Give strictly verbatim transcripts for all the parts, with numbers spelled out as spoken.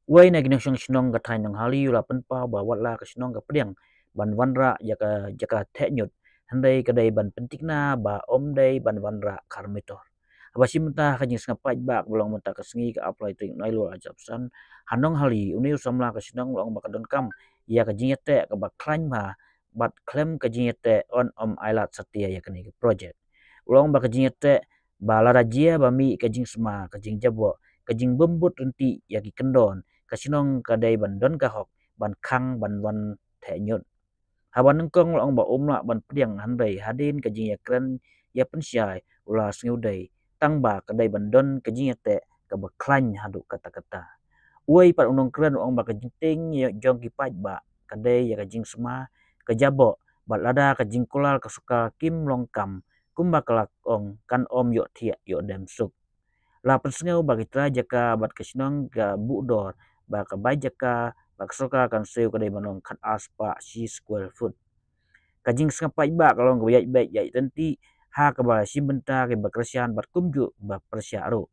Uwei na ki nongshong shnong ka thaiñ Nonghali u la pynpaw ba watla ka shnong ka pdiang ban wanrah ïa ka jaka theh ñiut, hynrei ka dei ban pyntikna ba ym dei ban wanrah khar mitor. Haba shim bynta ha ka jingsngap paidbah kaba long mynta ka sngi ka arphew lai tarik Naiwieng arhajar arphew san ha Nonghali, une u samla ka shnong u la ong ba ka donkam ïa ka jingïateh kaba khlaiñ bha bad khlem ka jingïateh yn ym ailad satia ïa kane ka projek. U la ong ba ka jingïateh ba lada jia ba mih ka jingsma, ka jingjaboh, ka jingbym bud ryntih ïa ki kyndon, ka shnong ka dei ban don ka hok ban khang ban wan theh ñiut. Haba nyngkong u la ong ba um lah ban pdiang, hynrei hadien ka jingïakren ïapynshai u la sngewdei tang ba ka dei ban don ka jingïateh kaba khlaiñ haduh katta katta. Uwei pat u nongkren u ong ba ka jingtieng ïa jong ki paidbah ka dei ïa ka jingsma, ka jaboh, bad lada ka jingkular ka sorkar kim long kam kumba ka la ong, kan ym ïohthiah ïoh dem suk. La pynsngew ba ki trai jaka bad ka shnong ka buh dor ba ka bai jaka ba ka sorkar kan siew ka dei ban long khatar spah shi square foot. Ka jingsngap paidbah ka long kaba ïaid beit ïaid ryntih ha kaba shim bynta kiba kyrshan bad kumjuh ba pyrshah ruh.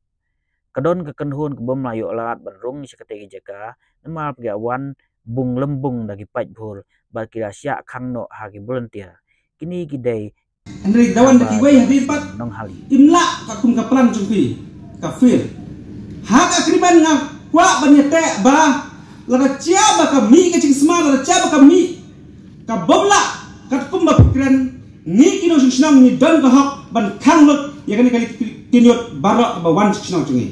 Ka don ka kynhun kabym lah ïoh lad ban rung sha katei ka jaka namar ba ki la wan bung lymbung da ki paidbah bad ki la shah khang noh ha ki volunteer. Kine ki dei Hynrei da wan da kiwei hadien pat Nonghali. Im lah ka kum ka plan jong phi ka fail. Ha ka agreement nga kwah ban ïateh ba lada jia ba ka mih ka jingsma, lada jia ba ka mih ka bym lah katkum ba phi kren, ngi ki nongshong shnong ngi don ka hok ban khang lut ïa kane ka theh ñiut baroh ba wan sha shnong jong ngi.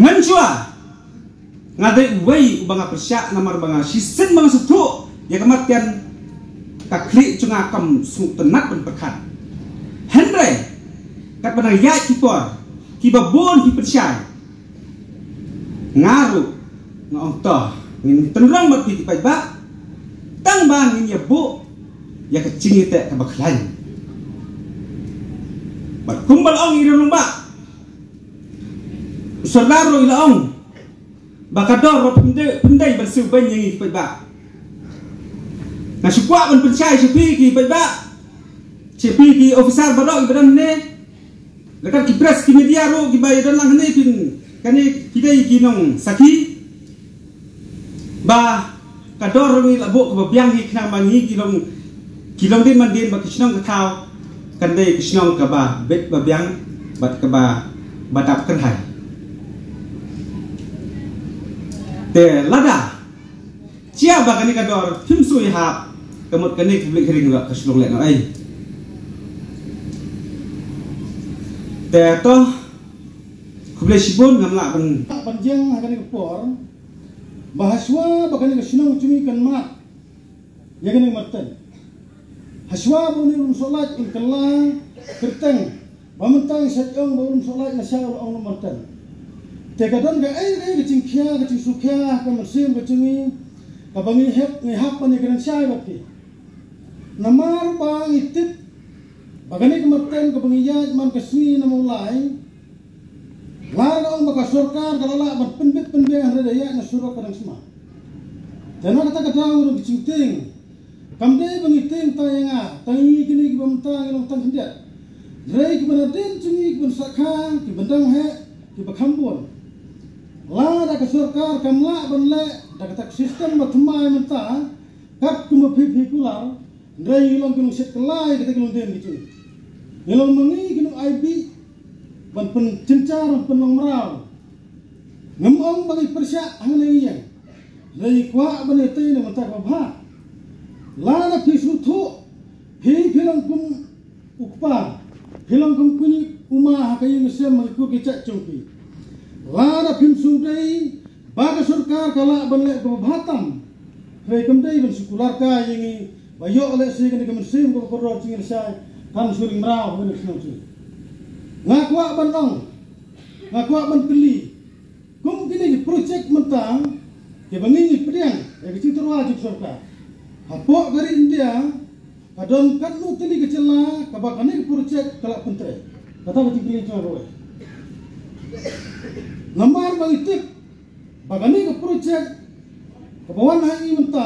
Mynshuwa nga dei uwei uba nga pyrshah namar ba nga shisien ba nga sngewthuh ïa ka mat ïa ka khlieh jong nga kam sngewtynnat ban pyrkhat. Hynrei katba nga ïaid ki por kiba bun ki pyrshah, nga ruh nga ong to ngin tynrong bad phi ki paidbah tang ba ngin ïa buh ïa ka jingïateh kaba khlaiñ. Bad kumba la ong i rangbah Sordar ruh i la ong ba ka dor ruh pynde-, pyndei ban siew beiñ ïa ngi ki paidbah. Nga shu kwah ban pynshai sha phi ki paidbah, sha phi ki officer baroh kiba don ne, lada ki press ki media ruh kiba ïadon lang ne, phin kane ki dei ki nongsakhi ba ka dor ngi la buh kaba biang hi khnang ba ngi ki long, ki long dien man dien ba ka shnong ka thaw kan dei ka shnong kaba bit ba biang bad kaba ba dap kyrhai. Te lada jia ba kane ka dor phim shu ïahap, ka mut kane ka public hearing ruh ka shu long lehnohei. Te to khublei shibun, ngam lah ban ban jeng ha kane ka por. Ba hashwa ba kane ka shnong jong ngi kan mad ïa kane ka marten, hashwa ba une u Umsohlait un kylla kyrteng, ba mynta ngi sa ong ba u Umsohlait na sha u la ong u marten. Te ka don kaei kaei ka jingkhia ka jingsngewkhia ha ka mynsiem ka jong ngi, kaba ngi hap, ngi hap ban ïakren shai bad phi. Namar ba ngi tip ba kane ka marten kaba ngi ïaid man ka sngi na Mawlai, la ka ong ba ka sorkar ka la lah ban pynbit pynbiang hynrei da ïaid na surok ka dang sma. Te na kata ka daw ruh ka jingtieng kam dei ba ngi tieng tang ïa nga, tang ïa ngi kine kiba mynta ngi long tang khyndiat. Hynrei kiba nadien jong ngi kiba sahkha, kiba dang heh, kiba kham bun. Lada ka sorkar kam lah ban leh da kata ka system ba thymmai mynta, kat kumba phi phi kular, hynrei ngi long ki nongsiat kylla ïa kita ki longdien ki jong ngi. Ngi long ma ngi ki nongai bih ban pynjynjar ban pynlong mraw. Ngam ong ba ngi pyrshah hangne ngi ïeng, hynrei ngi kwah ban ïatei na bynta kaba bha. Lada phi sngewthuh, phi phi long kum u kpa, phi long kum kñi u ma ha ka ïing ka sem ha ki kur ki jait jong phi. Lada phim sngewdei ba ka sorkar ka lah ban leh kaba bha tam, hynrei kam dei ban shu kular kai ïa ngi ba ïoh lehse kane ka mynsiem kaba kordor jong ngi lashai kan shu ring mraw ha kane ka shnong jong ngi. Nga kwah ban ong, nga kwah ban kylli, kum kine ki projek mynta kiba ngi ngi pdiang ïa ka jingtyrwa jong ka sorkar, hapoh ka ri India ka don katno tylli ka jylla kaba kane ka projek ka la pyntrei? Kata ka jingkylli jong nga kawei. Namar ba ngi tip ba kane ka projek kaba wan ha ngi mynta,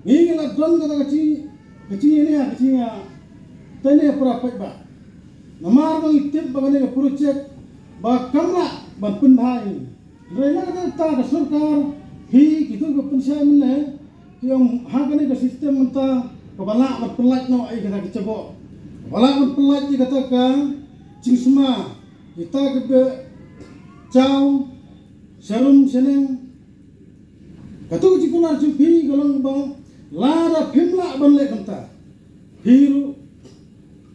ngi ngi la don kata ka jing, ka jingïania, ka jingïa, tene para paidbah. Namar ba ngi tip ba kane ka projek ba kam lah ban pynbha ïa ngi. Hynrei na kata ka sorkar, phi kito kiba pynshai mynne, ki ong ha kane ka system mynta kaba lah ban pyllait noh ïa kata ka jaboh, kaba lah ban pyllait ïa kata ka jingsma, kita kiba jaw sharum shaneng. Kato ka jingkular jong phi ka long ba lada phim lah ban leh kumta, phi ruh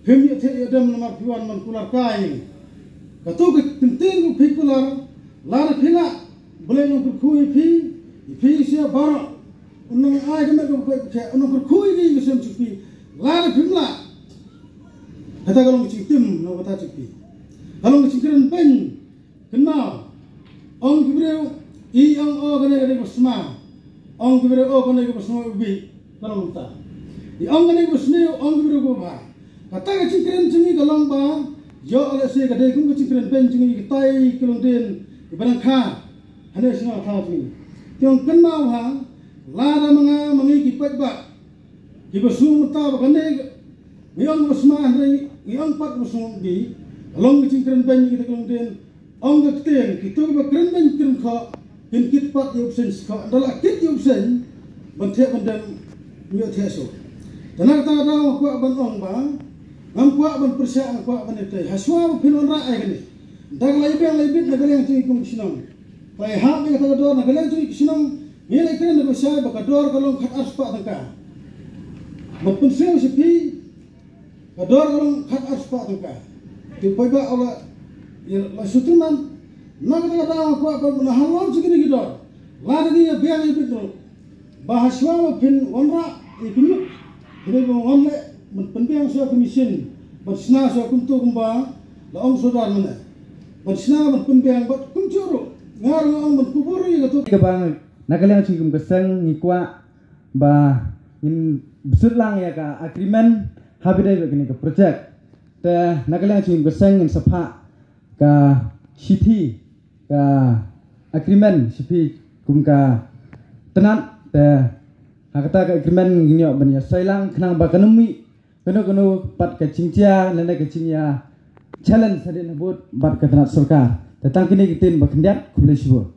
phim ïoh thiah ïoh dem namar phi wan ban kular kai. Kato ka kyntien ba phi kular, lada phi lah, Blei un nang kyrkhu ïa phi, ïa phi sha baroh. Un nang ai ka met kaba koit ba khiah, un nang kyrkhu ïa ki ïing ki sem jong phi. Lada phim lah, kata ka long ka jingtim na ka bynta jong phi. Ka long ka jingkren beiñ. Kynmaw, ong ki briew, i ong o kane ka dei kaba sma. Ong ki briew, o kane kaba sma ubi. Ka long kumta. I ong kane kaba sniew, ong ki briew kaba bha. Kata ka jingkren jong ngi ka long ba, ïoh lehse ka dei kum ka jingkren beiñ jong ngi kitai ki longdien kiba dang kha. Hane sngewthuh jong ngi. Te ong kynmaw ha, lada ma nga ma ngi ki paidbah kiba sngew mynta ba kane ngi ong kaba sma hynrei ngi ong pat kaba sniew ubi. Ka long ka jingkren beiñ ïa kita ki longdien. Ong ka ktien, kito kiba kren beiñ kren khoh, kin kit pat ïa u bseiñ sha khoh, ynda la kit ïa u bseiñ, ban thiah ban dem, ym ïoh thiah shuh. Te na kata ka daw nga kwah ban ong ba, ngam kwah ban pyrshah, nga kwah ban ïatei. Hashwa ba phin wanrah ïa kane, da ka la biang la bit na ka liang jong ngi kum ki shnong. Ba ïa hap ïa kata ka dor na ka liang jong ngi ki shnong, ngi la kren da ka shai ba ka dor ka long khat ar spah tyngka. Ban pynsngew sha phi, ka dor ka long khat ar spah tyngka. Te u paidbah u la, ïa la shu tymmen. Na kata ka daw nga kwah ban ong halor jong kine ki dor, lada ngi ïa biang ïa bit ruh, ba hashwa ba phin wanrah ïa ki ñiuh, phin ïa ban wan leh ban pynbiang shuwa ka machine, ban shna shuwa kumto kumba la ong sordar mynne. Ban shna ban pynbiang bad kumjuh ruh nga ruh nga ong ban kubur ïa kato. Kaba na ka liang jong ngi kum ka seng ngi kwah ba ngin bsut lang ïa ka agreement ha ba ïadei bad kane ka project. Te na ka liang jong ngi kum ka seng ngin sa phah ka shithi, ka agreement sha phi kum ka tnat. Te ha kata ka agreement ngin ïoh ban ïa sign lang khnang ba kan ym mih kano kano pat ka jingjia lane ka jingïa challenge hadien habud bad ka tnat sorkar. Te tang kine ki ktien ba khyndiat, khublei shibun.